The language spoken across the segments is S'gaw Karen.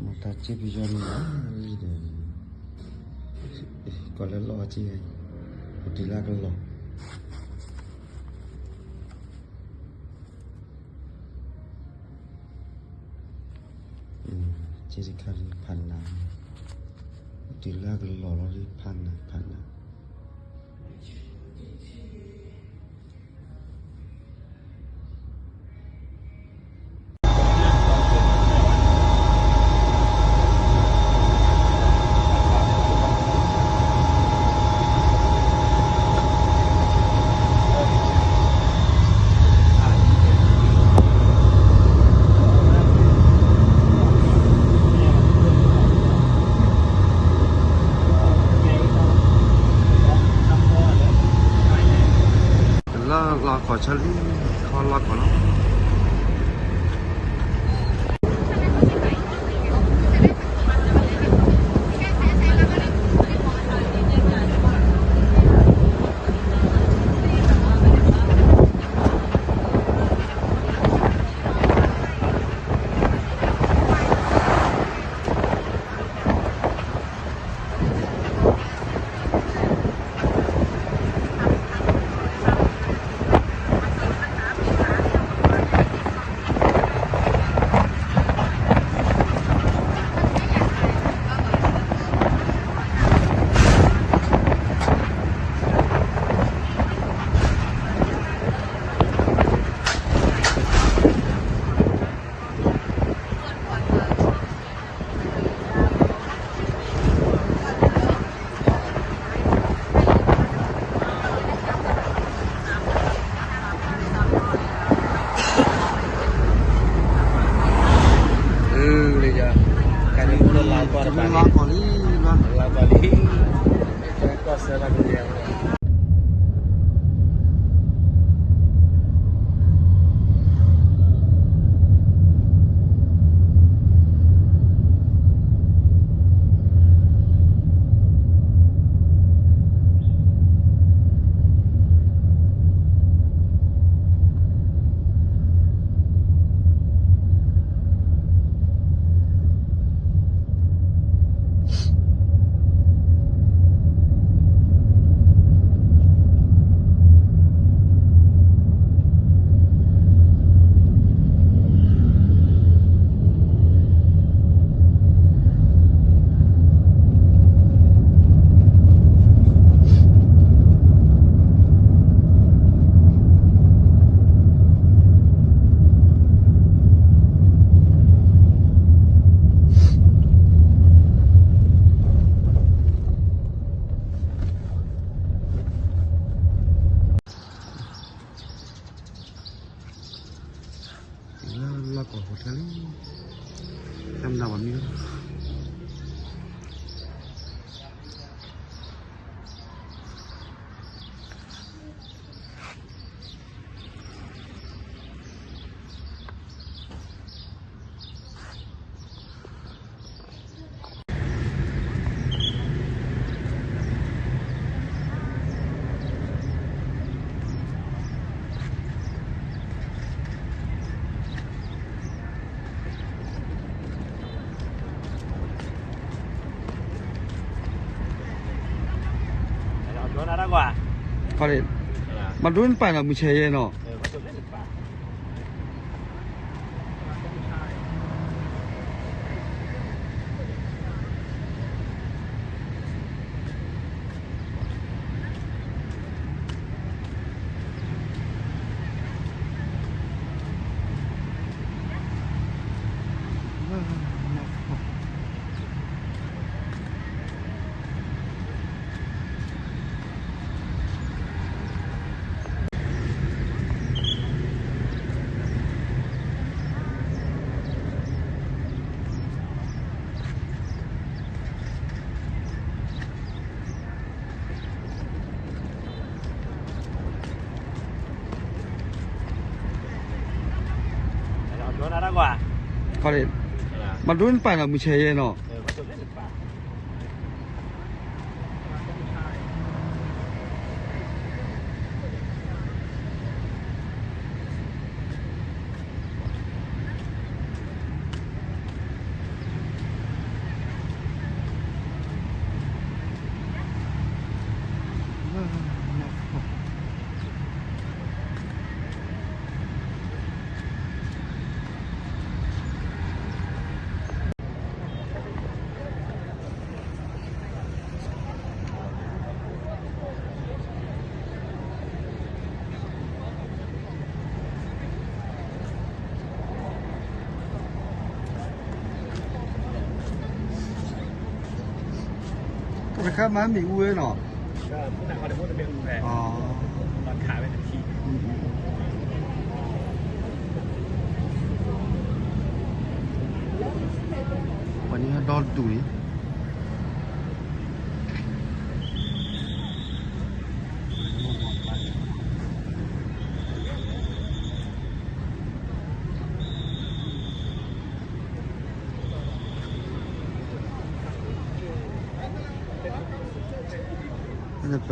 မ့ၢ်တၢ်စ့ပယီၤန့ၣ်လီၤလံဒီး, ကီၢ်လၢလီၢ်အစ့, အိၣ်တုၤလၢအကလီၢ်, စ့တခါလံဖးနး, အိၣ်တုၤလၢအကလီၢ်လီၤလံ ဖးနးဖးနး. လီၢ်လီၢ်ကီၢ်ဆၢလံ, ခီလီၢ်ကီၢ်လီၤ. လီၤကီၢ်လံ, လီၤကီၢ်လံ. လၢလီၢ်ကီၢ်ဟိထၢၣ်လံ, တၢ်မနုၤပှၤမံၤလီၤ. မၤဒိနပာ်နီၤ မုၢ်ဆဲးယဲနီၤ.မၤဒိနပာ်နီၤ မုၢ်ဆဲးယဲနီၤ. တခါမၤမ့ၣ်အူဝဲနီၤ, ပှၤန့ၣ်ဒီဒူၣ်န့ၣ် ပလ့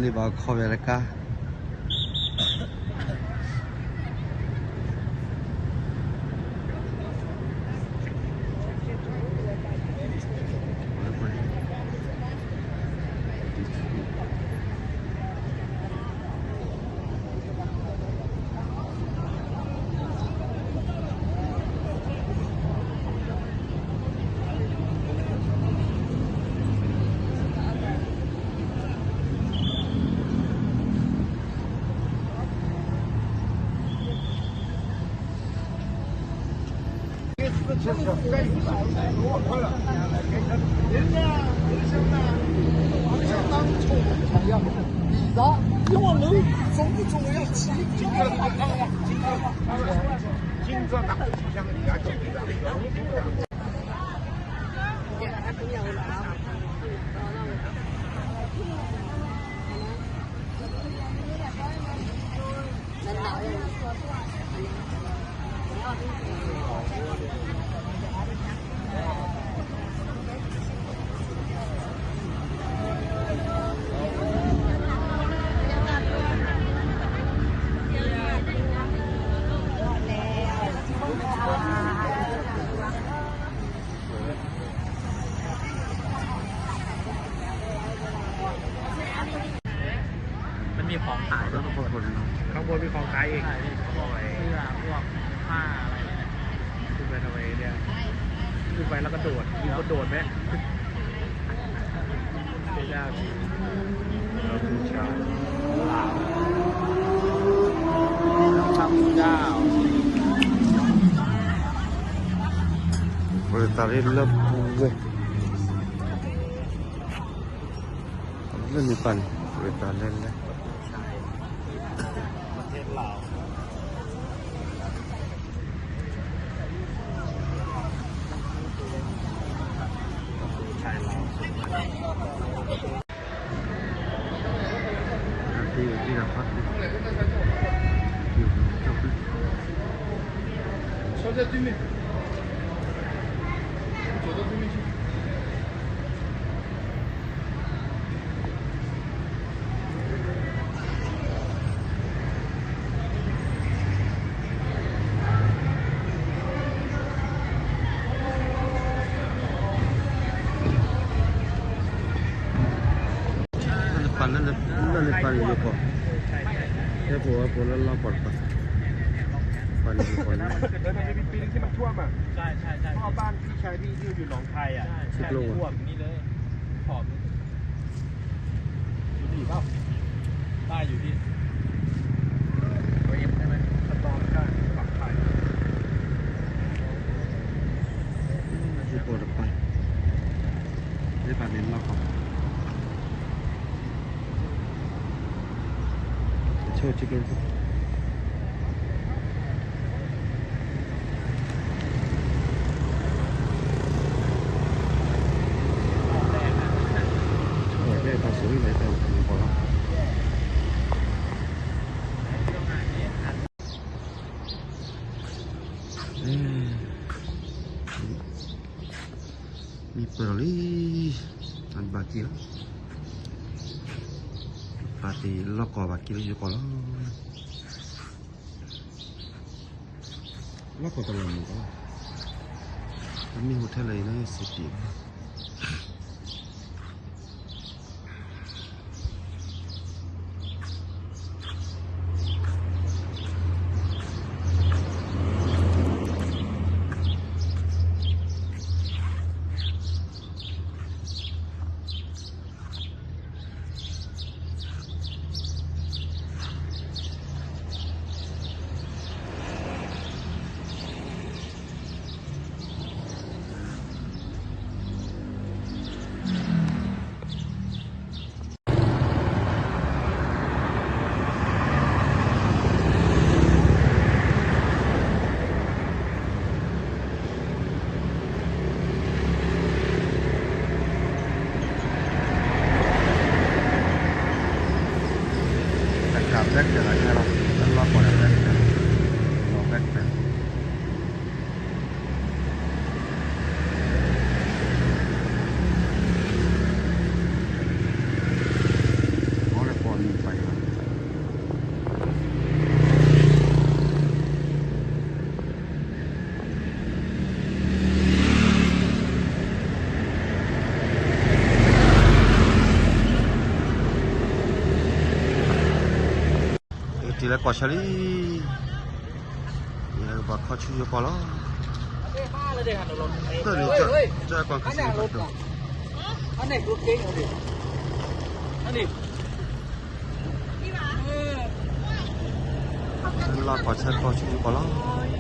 ၤဘၣ်ခီဝဲတကါ มันมีของขายด้วย ข้างบนมีของขายอีก ใช่พี่ พวกเสื้อ พวกผ้าอะไรเนี่ย ขึ้นไปทำไมเนี่ย ขึ้นไปแล้วกระโดด มีคนโดดไหม ไม่ได้พี่ เราบูชา พระพุทธเจ้า ပတၢ်ရ့လၢပူၤဝဲ လၢန့ၣ်ပၢ်န့ၣ် ပတၢ်လဲၤလဲၤ လၢန့ၣ်ပၢ် လၢန့ၣ်ပၢ်န့ၣ်ယိၤကီၢ် ဟဲပူၤဝဲပူၤလၢလီၢ်ကီၢ်တပၤ ပၢ်န့ၣ်ယိၤကီၢ်န့ၣ် ใช่ ใช่ ใช่ เพราะว่าบ้านพี่ชายพี่ที่อยู่หนองคายอ่ะ ใช่ ใช่ ท่วมนี่เลย ผอม อยู่ที่เปล่า ใต้อยู่ที่ ร้อยเอ็ดใช่ไหม สตอง ใช่ ฝั่งไทย ယိၤကီၢ်တပၤ လၢပၢ်န့ၣ်လီၢ်ကီၢ် တဆိက့ၤ မ့ၢ်ပၢၢ်လီၤလံ အဘၣ်က့ၤလီၤ ပၢ်တ့ၢ်လီၢ်ကီၢ်ဘၣ်က့ၤလၢယိၤကီၢ်လီၤ လီၢ်ကီၢ်တလီၢ်မုၢ်ကီၢ်လီၤ အမ့ၢ် hotel လၢအံၤလၢ city အ လီၤပှီၢ်လၢပဲတပၤ, လီၤပဲတပၤ, လီၤလၢပှီၢ်မံၤပၢ်ယၤ တုၤလၢကီၢ်ဆၢလံ, ယကဘၣ်ခီဆူယကီၢ်လီၤ, တၢ်န့ၣ် ကၠီကွၢ်ခီဆူယကီၢ်, လၢကီၢ်ဆၢကီၢ်ဆူယကီၢ်လီၤ.